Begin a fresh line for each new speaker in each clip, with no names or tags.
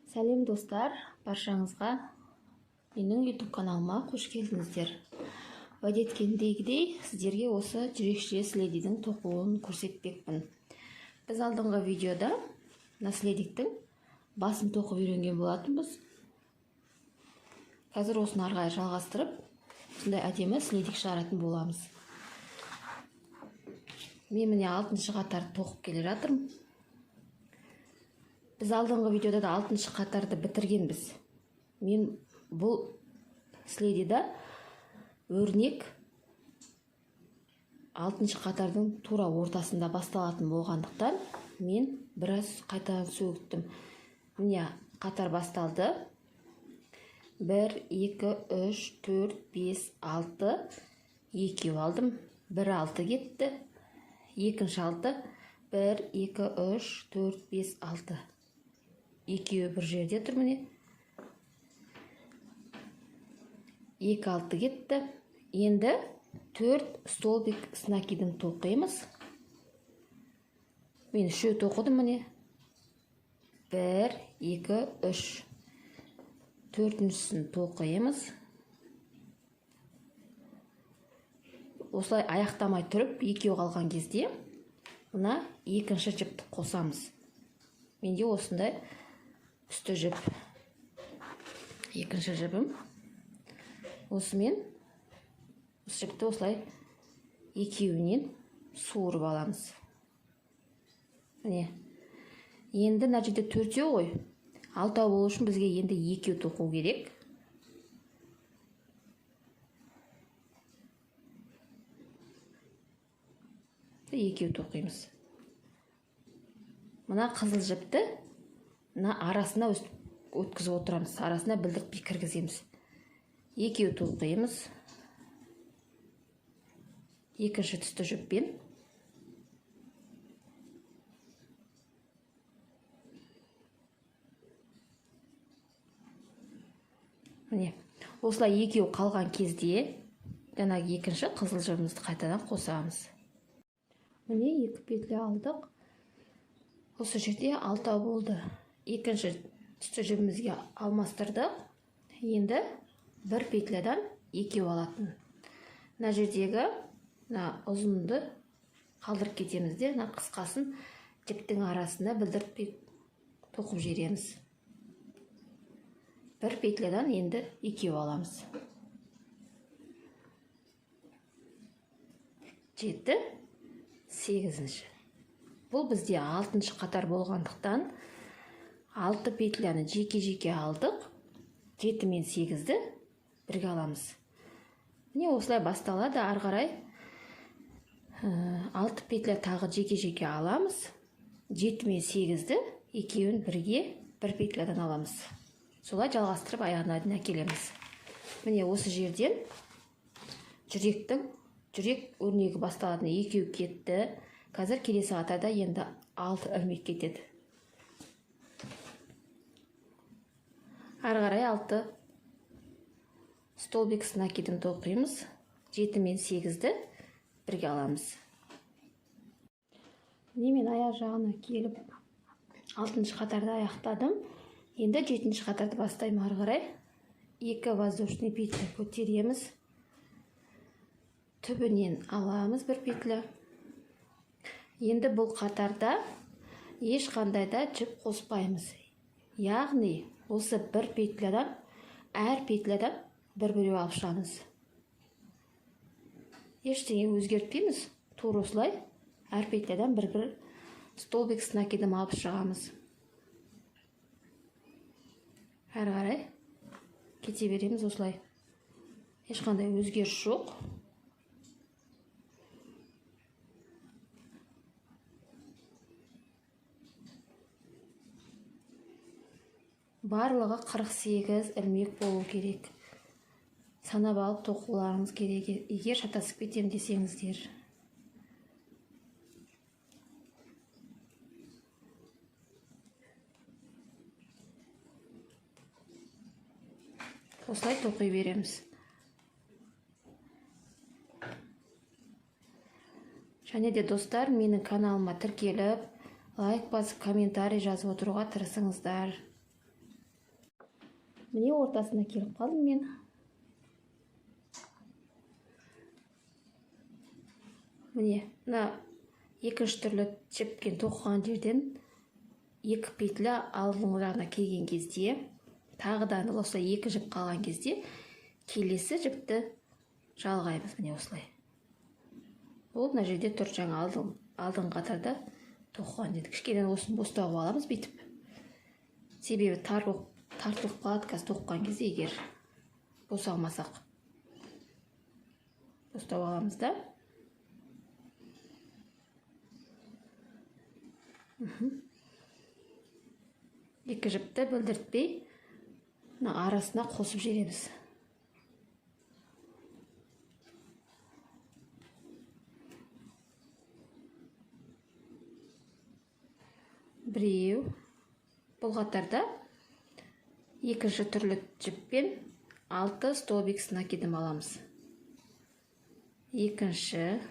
Сәлем, достар! Баршаңызға менің YouTube каналыма қош келдіңіздер. Уәде еткендегідей, сіздерге осы жүрекше следидің тоқуын көрсетпекпін. Біз алдыңғы видеода мына следиктің басын тоқып үйренген болатынбыз. Қазір осыны ары қарай жалғастырып, осындай әдемі следик шығаратын боламыз. Мен міне 6-шы қатарды тоқып келе жатырмын. Біз алдыңғы видеода да 6-шы қатарды бітіргенбіз. Мен бұл следида өрнек 6-шы қатардың тура ортасында басталатын болғандықтан, мен біраз қайтадан сөгіттім. Міне, қатар басталды. 1, 2, 3, 4, 5, 6, екеу алдым. 1, 6 кетті. Екінші 6, 1, 2, 3, 4, 5, 6. Екеуі бір жерде тұр, міне. 2, 6 кетті. Енді 4 столбик с накидом тоқимыз. Мен үшеу тоқыдым, міне. 1, 2, 3. Төртіншісін тоқимыз. Осылай аяқтамай тұрып, екеу қалған кезде мына екінші жіпті қосамыз. Менде осындай үсті жіп. Екінші жібім. Осымен осы жіпті осылай екеуінен суырып аламыз. Міне. Енді мына жерде төртеу ғой. Алтау болу үшін бізге енді екеу тоқу керек. Екеу тоқимыз. Мына қызыл жіпті мына арасына өткізіп отырамыз. Арасына білдіртпей кіргіземіз. Екеу тоқимыз. Екінші түсті жіппен. Міне, осылай екеу қалған кезде жаңағы екінші қызыл жібімізді қайтадан қосамыз. Міне, екі петля алдық. Осы жерде алтау болды. Екінші түсті жібімізге алмастырдық. Енді бір петлядан екеу алатын. Мына жердегі мына ұзынды қалдырып кетеміз де, мына қысқасын жіптің арасына білдіртпей тоқып жібереміз. Бір петлядан енді екеу аламыз. 7, 8-ші. Бұл бізде 6-шы қатар болғандықтан 6 петляны жеке-жеке алдық. 7 мен 8-ді бірге аламыз. Міне, осылай басталады. Ары қарай 6 петля тағы жеке-жеке аламыз. 7 мен 8-ді екеуін бірге бір петлядан аламыз. Солай жалғастырып аяғына дейін әкелеміз. Міне, осы жерден жүрек өрнегі басталатын, екеу кетті. Қазір келесі қатарда енді 6 ілмек кетеді. Ары қарай 6 столбик с накидом тоқимыз. 7 мен 8-ді бірге аламыз. Міне, мен аяқ жағына келіп 6-шы қатарды аяқтадым. Енді 7-ші қатарды бастаймын ары қарай. 2 воздушный петля көтереміз. Түбінен аламыз бір петля. Енді бұл қатарда ешқандай да жіп қоспаймыз. Яғни осы бір петлядан, әр петлядан бір біреу алып шығамыз. Ештеңе өзгертпейміз. Тура осылай әр петлядан бір-бір столбик с накидом алып шығамыз. Әрі қарай кете береміз осылай. Ешқандай өзгеріс жоқ. Барлығы 48 ілмек болу керек. Санап алып тоқуларыңыз керек, егер шатасып кетем десеңіздер. Осылай тоқи береміз. Және де, достар, менің каналыма тіркеліп, лайк басып, комментарий жазып отыруға тырысыңыздар. Міне ортасына келіп қалдым мен. Міне мына екінші түрлі жіппен тоқыған жерден екі петля алдыңғы жағына келген кезде, тағы да осылай екі жіп қалған кезде келесі жіпті жалғаймыз. Міне осылай. Ол мына жерде тұр, жаңа алдыңғы қатарда тоқыған жерде. Кішкене осыны бостау қылып аламыз бүйтіп. Себебі тар болып тартылып қалады қазір тоқыған кезде, егер бос алмасақ. Бостау аламыз да. Екі жіпті білдіртпей мына арасына қосып жібереміз. Біреу. Бұл қатарда екінші түрлі жіппен 6 столбик с накидом аламыз. Екінші,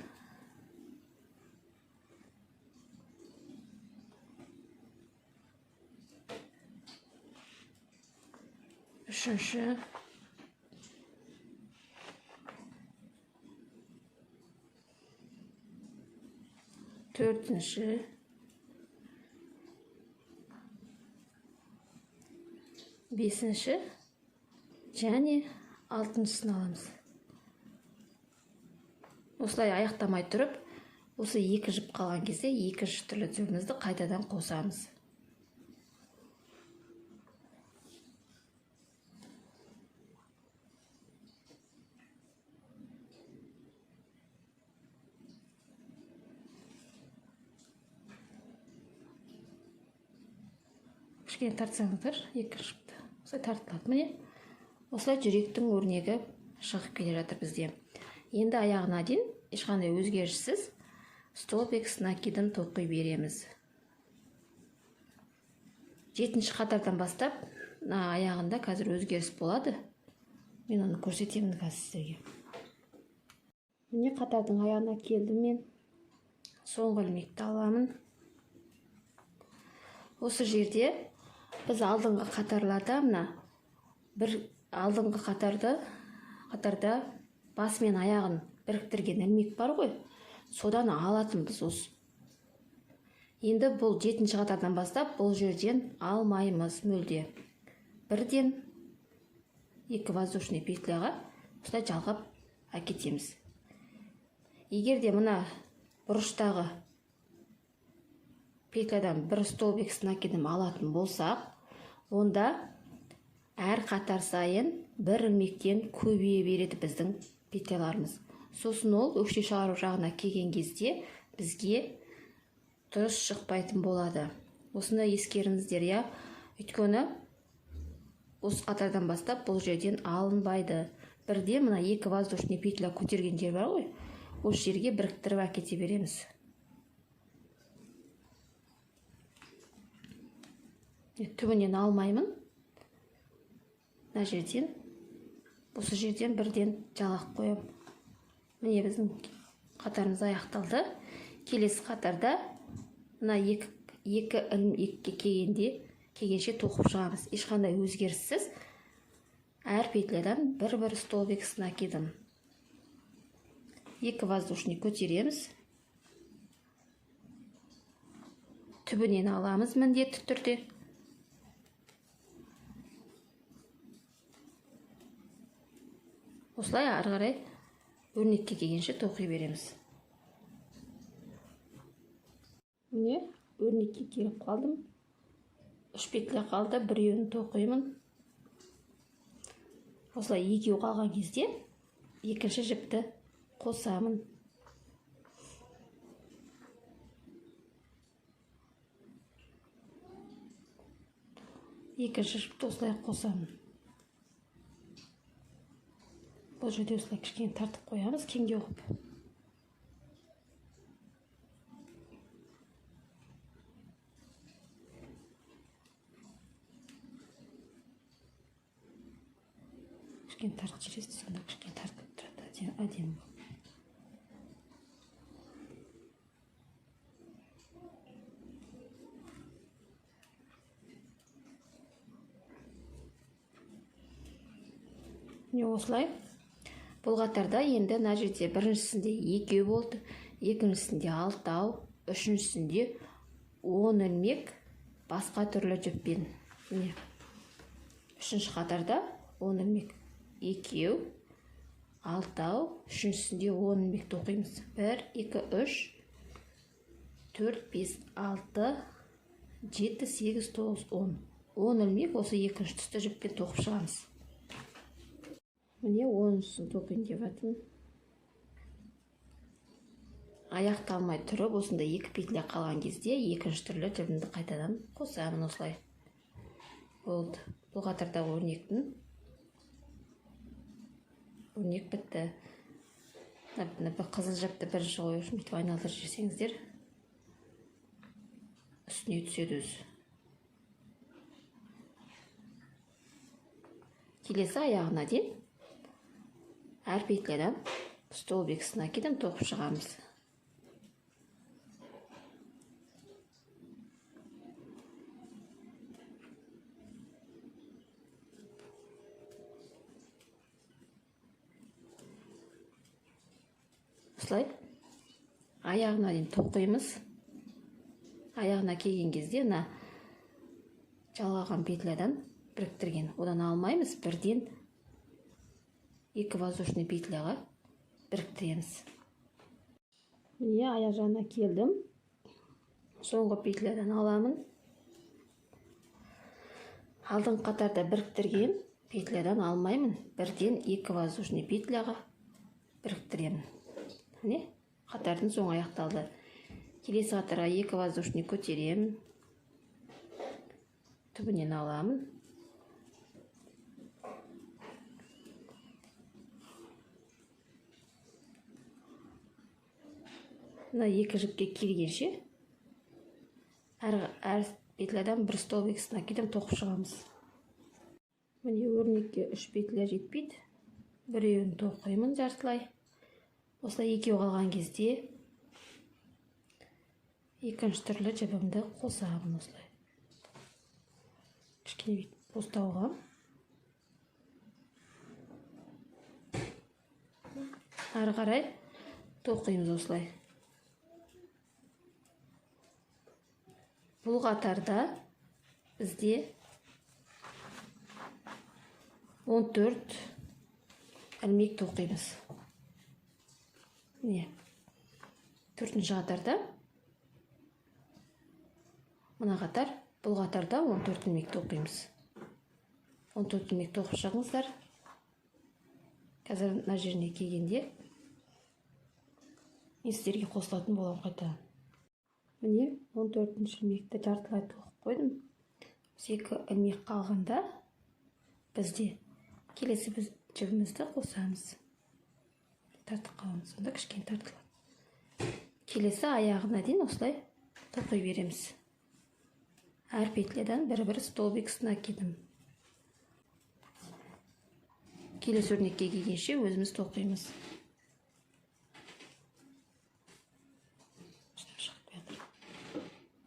үшінші, төртінші, бесінші және алтыншысын аламыз. Осылай аяқтамай тұрып, осы екі жіп қалған кезде екінші түрлі жібімізді қайтадан қосамыз. Кішкене тартсаңыздар, екі жіпті осылай тартылады. Міне осылай жүректің өрнегі шығып келе жатыр бізде. Енді аяғына дейін ешқандай өзгеріссіз столбик с накидом тоқи береміз. 7-ші қатардан бастап мына аяғында қазір өзгеріс болады. Мен оны көрсетемін қазір сіздерге. Міне қатардың аяғына келдім мен. Соңғы ілмекті аламын. Осы жерде біз алдыңғы қатарларда мына бір алдыңғы қатарда басы мен аяғын біріктірген ілмек бар ғой, содан алатынбыз осы. Енді бұл 7-ші қатардан бастап бұл жерден алмаймыз мүлде. Бірден екі воздушный петляға осылай жалғап әкетеміз. Егер де мына бұрыштағы петлядан бір столбик с накидом алатын болсақ, онда әр қатар сайын бір ілмектен көбейе береді біздің петляларымыз. Сосын ол өкше шығару жағына келген кезде бізге дұрыс шықпайтын болады. Осыны ескеріңіздер, иә? Өйткені осы қатардан бастап бұл жерден алынбайды. Бірде мына екі воздушный петля көтерген жер бар ғой, осы жерге біріктіріп әкете береміз. Түбінен алмаймын. Мына жерден, осы жерден бірден жалғап қоямын. Міне біздің қатарымыз аяқталды. Келесі қатарда мына екі ілмекке келгенше тоқып шығамыз. Ешқандай өзгеріссіз әр петлядан бір-бір столбик с накидом. Екі воздушный көтереміз. Түбінен аламыз міндетті түрде. Осылай ары қарай өрнекке келгенше тоқи береміз. Міне өрнекке келіп қалдым. 3 петля қалды, біреуін тоқимын. Осылай екеу қалған кезде екінші жіпті қосамын. Екінші жіпті осылай қосамын. Бұл жерде осылай кішкене тартып қоямыз, кеңдеу қылып. Кішкене тартып жібересіз, сонда кішкене тартылып тұрады, әдемі болып. Міне осылай. Бұл қатарда енді мына жерде біріншісінде 2 болды, екіншісінде 6, үшіншісінде 10 ілмек басқа түрлі жіппен. Міне үшінші қатарда 10 ілмек, 2, 6, үшіншісінде 10 ілмек тоқимыз. 1, 2, 3, 4, 5, 6, 7, 8, 9, 10. 10 ілмек осы екінші түсті жіппен тоқып шығамыз. Міне 10-сын тоқиын деп жатырмын. Аяқталмай тұрып, осында 2 петля қалған кезде екінші түрлі жібімді қайтадан қосамын осылай. Болды. Бұл қатардағы өрнек бітті. Мына бір қызыл жіпті бірінші қою үшін бүйтіп айналдырып жіберсеңіздер, үстіне түседі өзі. Келесі аяғына дейін әр петлядан столбик с накидом тоқып шығамыз. Осылай аяғына дейін тоқимыз. Аяғына келген кезде мына жалғаған петлядан біріктірген, одан алмаймыз, бірден 2 воздушный петляға біріктіреміз. Міне аяқ жағына келдім. Соңғы петлядан аламын. Алдыңғы қатарда біріктірген петлядан алмаймын, бірден 2 воздушный петляға біріктіремін. Міне қатардың соңы аяқталды. Келесі қатарға 2 воздушный көтеремін, түбінен аламын. Мына 2 жіпке келгенше әр петлядан бір столбик с накидом тоқып шығамыз. Міне өрнекке 3 петля жетпейді, біреуін тоқимын жартылай. Осылай екеу қалған кезде екінші түрлі жібімді қосамын осылай. Кішкене бүйтіп бостауға. Ары қарай тоқимыз осылай. Бұл қатарда бізде 14 ілмек тоқимыз. Міне төртінші қатарда мына қатар, бұл қатарда 14 ілмек тоқимыз. 14 ілмек тоқып шығыңыздар. Қазір мына жеріне келгенде мен сіздерге қосылатын боламын қайтадан. Міне 14-ші ілмекті жартылай тоқып қойдым. Осы 2 ілмек қалғанда бізде келесі біз жібімізді қосамыз. Тартып қаламыз, сонда кішкене тартылады. Келесі аяғына дейін осылай тоқи береміз. Әр петлядан бір-бір столбик с накидом. Келесі өрнекке келгенше өзіміз тоқимыз.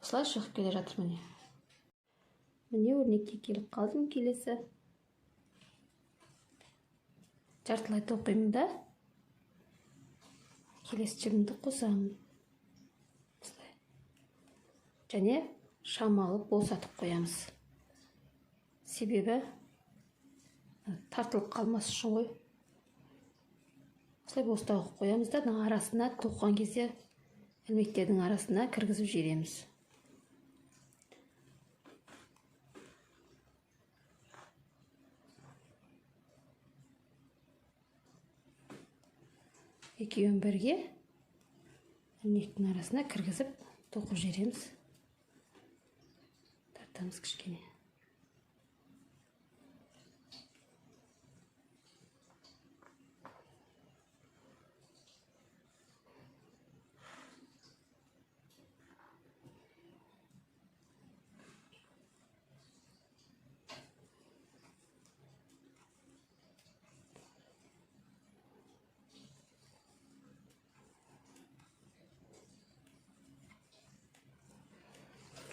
Осылай шығып келе жатыр міне. Міне өрнекке келіп қалдым. Келесі жартылай тоқимын да келесі жібімді қосамын. Осылай. Және шамалы босатып қоямыз. Себебі тартылып қалмас үшін ғой. Осылай бостау қоямыз да, мына арасына тоқыған кезде ілмектердің арасына кіргізіп жібереміз. Екеуін бірге ілмектің арасына кіргізіп тоқып жібереміз. Тартамыз кішкене.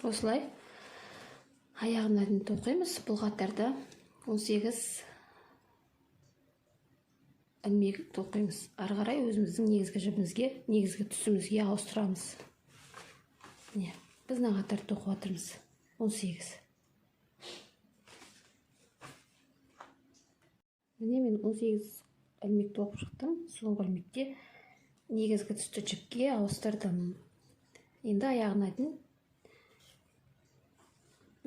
Осылай аяғына дейін тоқимыз. Бұл қатарда 18 ілмек тоқимыз. Ары қарай өзіміздің негізгі жібімізге, негізгі түсімізге ауыстырамыз. Міне, біз мына қатар тоқып жатырмыз. 18. Міне, мен 18 ілмек тоқып шықтым. Соңғы ілмекте негізгі түсті жіпке ауыстырдым. Енді аяғына дейін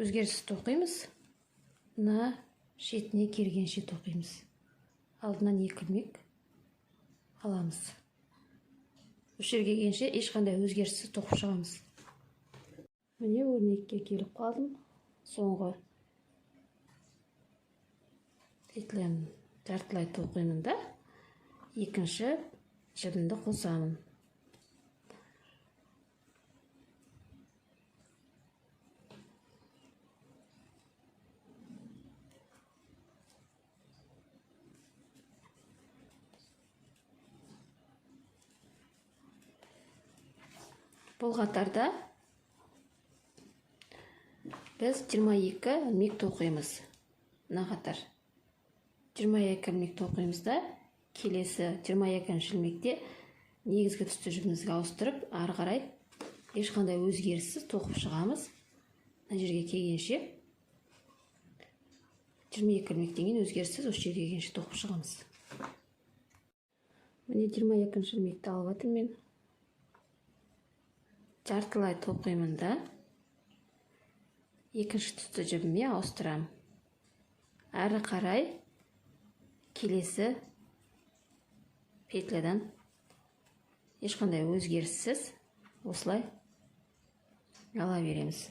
өзгеріссіз тоқимыз. Мына шетіне келгенше тоқимыз. Алдынан 2 ілмек аламыз. Осы жерге келгенше ешқандай өзгеріссіз тоқып шығамыз. Міне, өрнекке келіп қалдым. Соңғы петлямды жартылай тоқимын да, екінші жібімді қосамын. Бұл қатарда біз 22 ілмек тоқимыз. Мына қатар 22 ілмек тоқимыз да, келесі 22-ші ілмекте негізгі түсті жібімізге ауыстырып, ары қарай ешқандай өзгеріссіз тоқып шығамыз. Мына жерге келгенше 22 ілмектен кейін өзгеріссіз осы жерге келгенше тоқып шығамыз. Міне, 22-ші ілмекті алып жатырмын мен. Жартылай тоқимын да, екінші түсті жібіме ауыстырамын. Әрі қарай келесі петлядан ешқандай өзгеріссіз осылай ала береміз.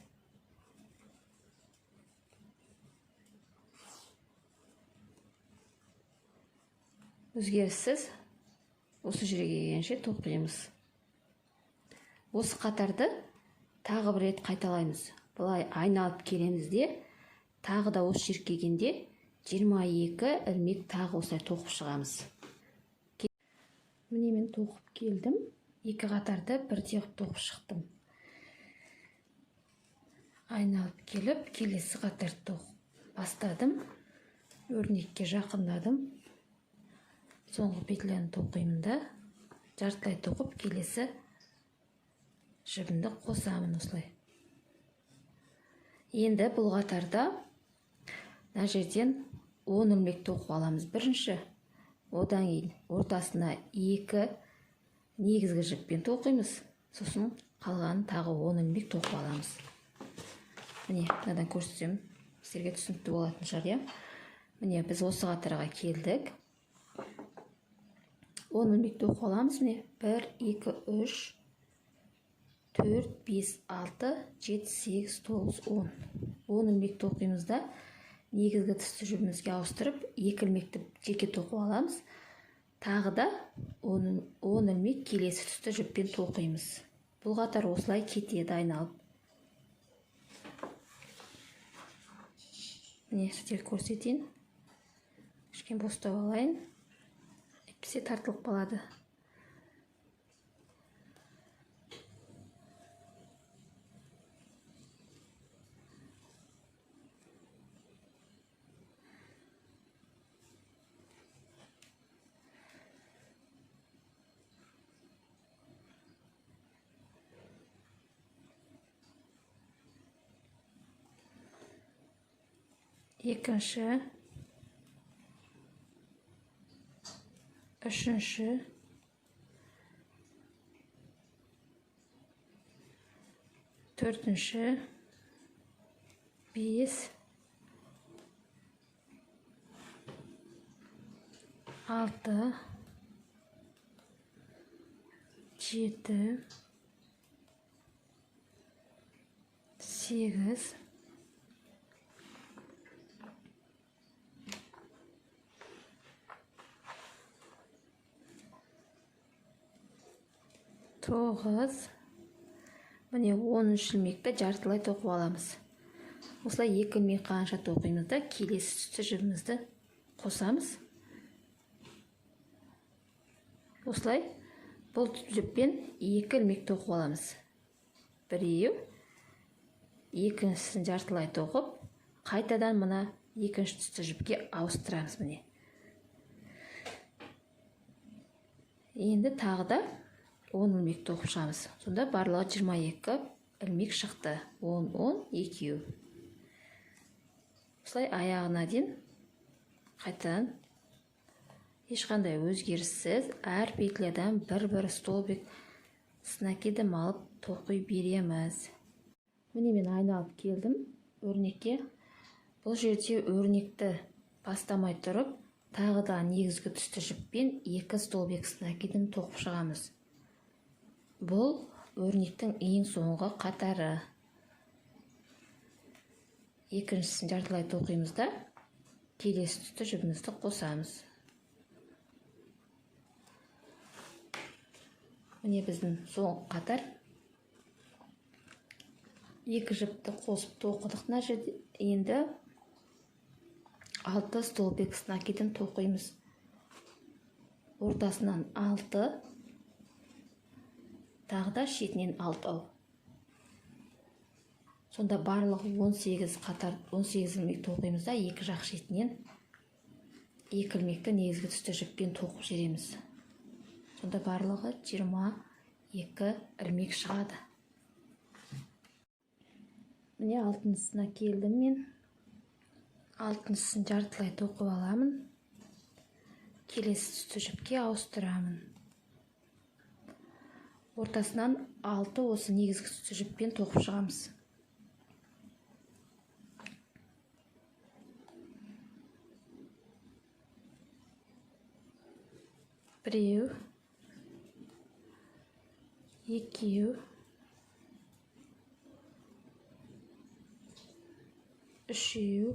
Өзгеріссіз осы жерге келгенше тоқимыз. Осы қатарды тағы бір рет қайталаймыз. Былай айналып келеміз де, тағы да осы жерге келгенде 22 ілмек тағы осылай тоқып шығамыз. Міне, мен тоқып келдім. Екі қатарды бірдей қылып тоқып шықтым. Айналып келіп, келесі қатарды тоқып бастадым. Өрнекке жақындадым. Соңғы петляны тоқимын да, жартылай тоқып келесі жібімді қосамын осылай. Енді бұл қатарда мына жерден 10 ілмек тоқып аламыз бірінші. Одан кейін ортасына 2 негізгі жіппен тоқимыз. Сосын қалғанын тағы 10 ілмек тоқып аламыз. Міне, мынадан көрсетсем сіздерге түсінікті болатын шығар, иә? Міне, біз осы қатарға келдік. 10 ілмек тоқып аламыз. Міне, 1, 2, 3, 4, 5, 6, 7, 8, 9, 10. 10 ілмек тоқимыз да, негізгі түсті жібімізге ауыстырып, 2 ілмекті жеке тоқып аламыз. Тағы да 10 ілмек келесі түсті жіппен тоқимыз. Бұл қатар осылай кетеді айналып. Міне, сіздерге көрсетейін. Кішкене бостап алайын. Әйтпесе тартылып қалады. Екінші, үшінші, төртінші, 5, 6, 7, 8, 9. Міне, 10 ілмекті жартылай тоқып аламыз. Осылай 2 ілмек қанша тоқимыз да, келесі түсті жібімізді қосамыз. Осылай бұл жіппен 2 ілмек тоқып аламыз. Біреу, екіншісін жартылай тоқып, қайтадан мына екінші түсті жіпке ауыстырамыз. Міне. Енді тағы да 10 ілмек тоқып шығамыз. Сонда барлығы 22 ілмек шықты. 10, 10, екеу. Осылай аяғына дейін қайтадан ешқандай өзгеріссіз әр петлядан бір-бір столбик с накидом алып тоқи береміз. Міне мен айналып келдім өрнекке. Бұл жерде өрнекті бастамай тұрып, тағы да негізгі түсті жіппен 2 столбик с накидом тоқып шығамыз. Бұл өрнектің ең соңғы қатары. Екіншісін жартылай тоқимыз да, келесі түсті жібімізді қосамыз. Міне біздің соңғы қатар. 2 жіпті қосып тоқыдық мына жерде. Енді 6 столбик с накидом тоқимыз. Ортасынан 6, тағы да шетінен 6. Сонда барлығы 18 қатар, 18 ілмек тоқимыз да, екі жақ шетінен 2 ілмекті негізгі түсті жіппен тоқып жібереміз. Сонда барлығы 22 ілмек шығады. Міне алтыншысына келдім мен. Алтыншысын жартылай тоқып аламын. Келесі түсті жіпке ауыстырамын. Ортасынан 6 осы негізгі түсті жіппен тоқып шығамыз. Біреу, екеу, үшеу,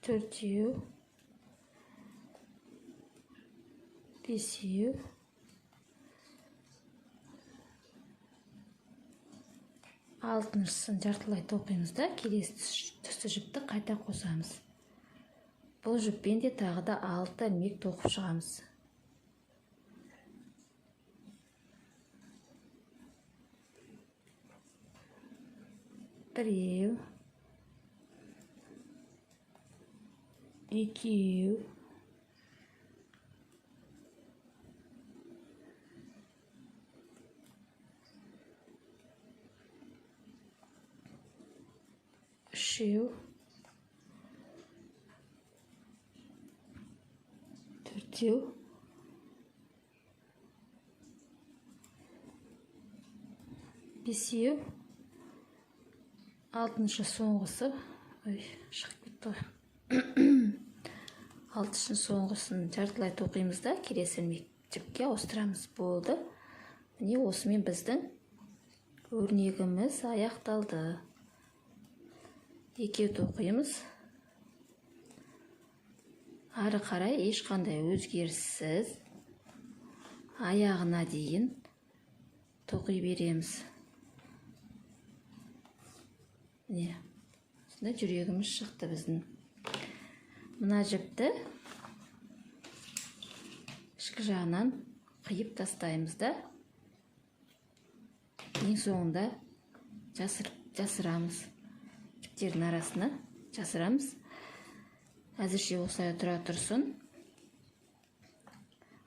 төртеу, бесеу, алтыншысын жартылай тоқимыз да, келесі түсті жіпті қайта қосамыз. Бұл жіппен де тағы да 6 ілмек тоқып шығамыз. Біреу, екеу, үшеу, төртеу, бесеу, алтыншы соңғысы. Ой, шығып кетті ғой. Алтыншы соңғысын жартылай тоқимыз да, келесі ілмек жіпке ауыстырамыз. Болды. Міне осымен біздің өрнегіміз аяқталды. Екеу тоқимыз. Ары қарай ешқандай өзгеріссіз аяғына дейін тоқи береміз. Міне, осындай жүрегіміз шықты біздің. Мына жіпті ішкі жағынан қиып тастаймыз да, ең соңында жасырамыз. Жіптердің арасына жасырамыз. Әзірше осылай тұра тұрсын.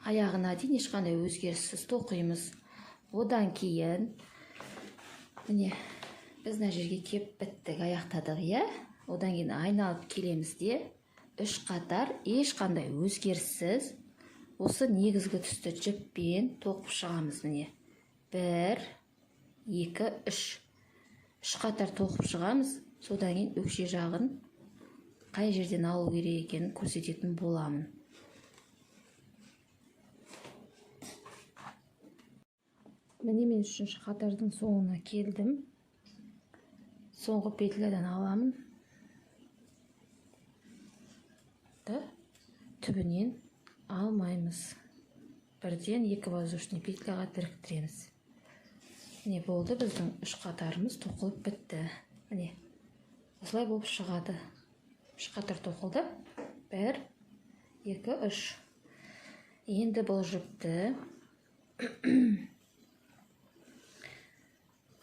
Аяғына дейін ешқандай өзгеріссіз тоқимыз. Одан кейін міне біз мына жерге кеп біттік, аяқтадық, иә? Одан кейін айналып келеміз де, 3 қатар ешқандай өзгеріссіз осы негізгі түсті жіппен тоқып шығамыз. Міне 1, 2, 3. 3 қатар тоқып шығамыз. Содан кейін өкше жағын қай жерден алу керек екенін көрсететін боламын. Міне мен 3-ші қатардың соңына келдім. Соңғы петлядан аламын да, түбінен алмаймыз. Бірден 2 воздушный петляға біріктіреміз. Міне болды, біздің 3 қатарымыз тоқылып бітті. Міне осылай болып шығады. 3 қатар тоқылды. 1, 2, 3. Енді бұл жіпті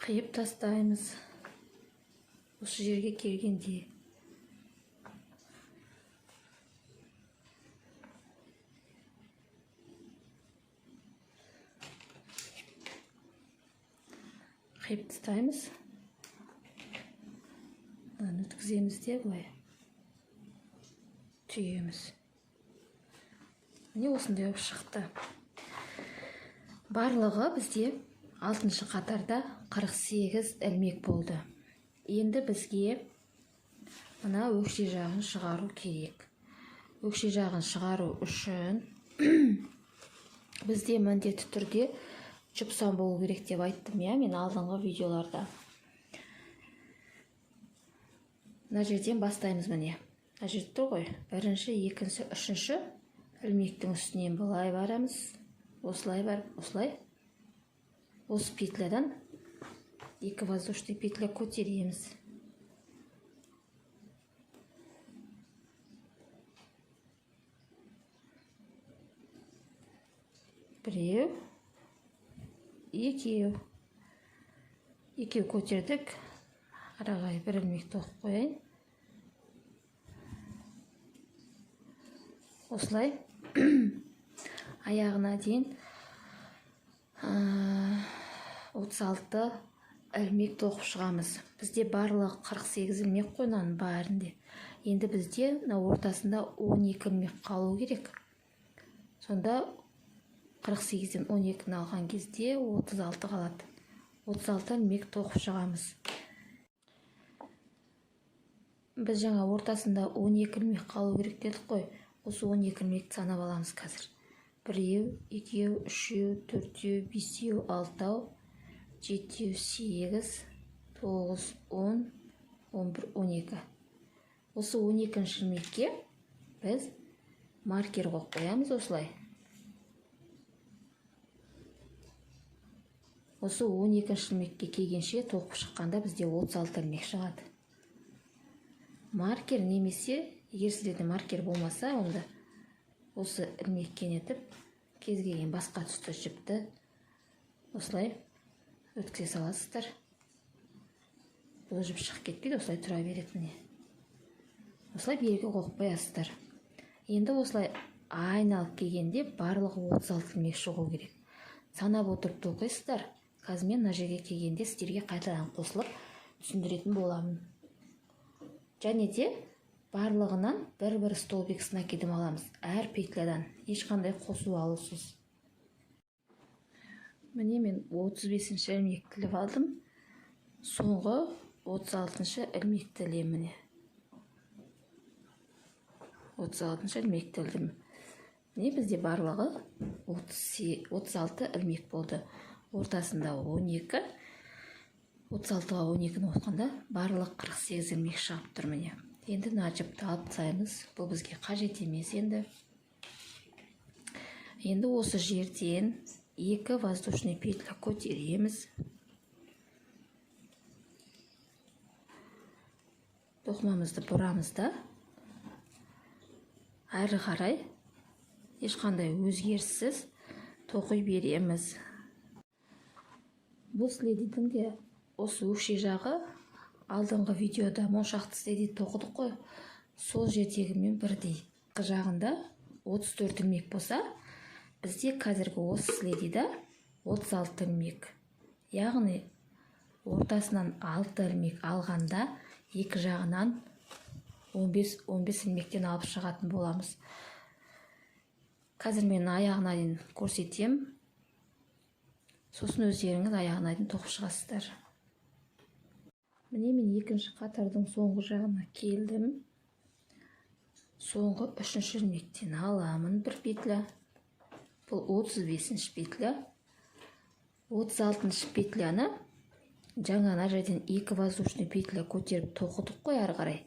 қиып тастаймыз. Осы жерге келгенде. тастаймыз. Мынаны өткіземіз де былай түйеміз. Міне, осындай болып шықты. Барлығы бізде алтыншы қатарда 48 ілмек болды. Енді бізге мына өкше жағын шығару керек. Өкше жағын шығару үшін бізде міндетті түрде жұп сан болу керек деп айттым, иә, мен алдыңғы видеоларда. Мына жерден бастаймыз, міне. Мына жерде тұр ғой. Бірінші, екінші, үшінші ілмектің үстінен былай барамыз. Осылай барып, осылай. Осы петлядан екі воздушный петля көтереміз. Біреу, екеу. Екеу көтердік. Араға бір ілмек тоқып қояйын. Осылай аяғына дейін 36 ілмек тоқып шығамыз. Бізде барлығы 48 ілмек қой мынаның бәрінде. Енді бізде мына ортасында 12 ілмек қалу керек. Сонда 48-ден 12-ні алған кезде 36 қалады. 36 ілмек тоқып шығамыз. Біз жаңа ортасында 12 ілмек қалу керек дедік қой. Осы 12 ілмекті санап аламыз қазір. Біреу, екеу, үшеу, төртеу, бесеу, алтау, жетеу, сегіз, тоғыз, он, 11, 12. Осы 12-ші ілмекке біз маркер қойып қоямыз осылай. Осы 12-ші ілмекке келгенше тоқып шыққанда бізде 36 ілмек шығады. Маркер немесе егер сіздерде маркер болмаса, онда осы ілмекке нетіп кез келген басқа түсті жіпті осылай өткізе саласыздар. Бұл жіп шығып кетпейді, осылай тұра береді, міне. Осылай белгі қойып қоясыздар. Енді осылай айналып келгенде барлығы 36 ілмек шығу керек. Санап отырып тоқисыздар. Қазір мен мына жерге келгенде сіздерге қайтадан қосылып түсіндіретін боламын. Және де барлығынан бір-бір столбик с накидом аламыз. Әр петлядан ешқандай қосу алусыз. Міне, мен 35-ші ілмекті іліп алдым. Соңғы 36-шы ілмекті ілемін, міне. 36-шы ілмекті ілдім. Міне, бізде барлығы 36 ілмек болды. Ортасында 12, 36-ға 12-ні қосқанда барлығы 48 ілмек шығып тұр, міне. Енді мына жіпті алып тастаймыз. Бұл бізге қажет емес енді. Енді осы жерден екі воздушный петля көтереміз. Тоқымамызды бұрамыз да әрі қарай ешқандай өзгеріссіз тоқи береміз. Бұл следидің де осы өкше жағы алдыңғы видеода моншақты следи тоқыдық қой, сол жердегімен бірдей. Жағында 34 ілмек болса, бізде қазіргі осы следида 36 ілмек. Яғни ортасынан 6 ілмек алғанда екі жағынан 15-15 ілмектен алып шығатын боламыз. Қазір мен аяғына дейін көрсетем. Сосын өздеріңіз аяғына дейін тоқып шығасыздар. Міне, мен екінші қатардың соңғы жағына келдім. Соңғы үшінші ілмектен аламын бір петля. Бұл 35-ші петля. 36-шы петляны жаңа ана жерден екі воздушный петля көтеріп тоқыдық қой ары қарай.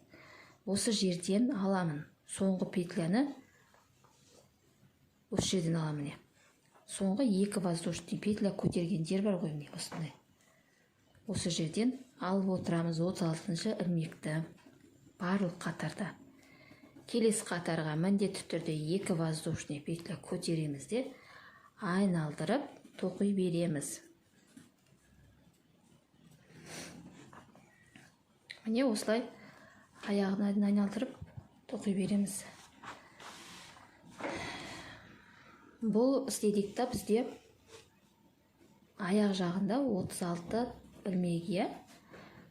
Осы жерден аламын. Соңғы петляны осы жерден аламын, міне. Соңғы екі воздушный петля көтерген жер бар ғой, міне осындай. Осы жерден алып отырамыз 36-шы ілмекті барлық қатарда. Келесі қатарға міндетті түрде екі воздушный петля көтереміз де айналдырып тоқи береміз. Міне, осылай аяғына дейін айналдырып тоқи береміз. Бұл следикта бізде аяқ жағында 36 ілмек, иә.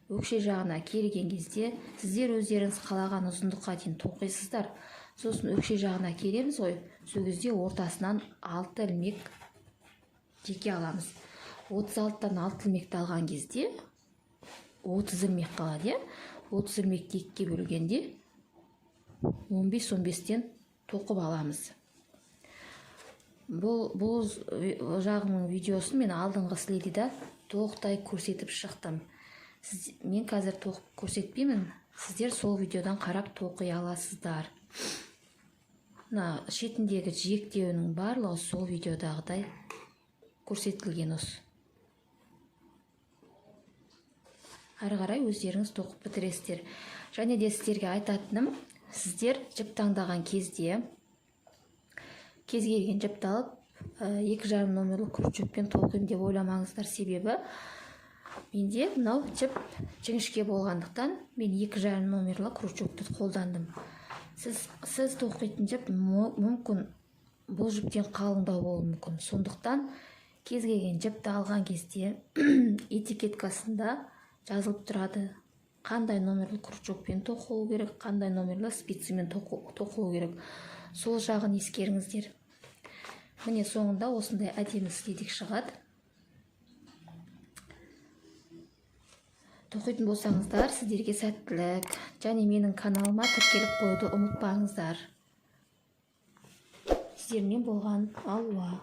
Өкше жағына керген кезде сіздер өздеріңіз қалаған ұзындыққа дейін тоқисыздар. Сосын өкше жағына кереміз ғой, сол кезде ортасынан 6 ілмек жеке аламыз. 36-тан 6 ілмекті алған кезде 30 ілмек қалады, иә. 30 ілмекті екіге бөлгенде 15-15-тен тоқып аламыз. Бұл жағының видеосын мен алдыңғы слайдыда толықтай көрсетіп шықтым. Мен қазір тоқып көрсетпеймін, сіздер сол видеодан қарап тоқи аласыздар. Мына шетіндегі жиектеуінің барлығы сол видеодағыдай көрсетілген осы. Әрі қарай өздеріңіз тоқып бітіресіздер. Және де сіздерге айтатыным, сіздер жіп таңдаған кезде кез келген жіпті алып, 2,5 номерлі крючокпен тоқимын деп ойламаңыздар. Себебі менде мынау жіп жіңішке болғандықтан мен 2,5 номерлі крючокты қолдандым. Сіз тоқитын жіп мүмкін бұл жіптен қалыңдау болуы мүмкін. Сондықтан кез келген жіпті алған кезде этикеткасында жазылып тұрады, қандай номерлі крючокпен тоқылу керек, қандай номерлі спицамен тоқылу керек. Сол жағын ескеріңіздер. Міне, соңында осындай әдемі следик шығады. Тоқитын болсаңыздар, сіздерге сәттілік. Және менің каналыма тіркеліп қоюды ұмытпаңыздар. Сіздермен болған Алуа.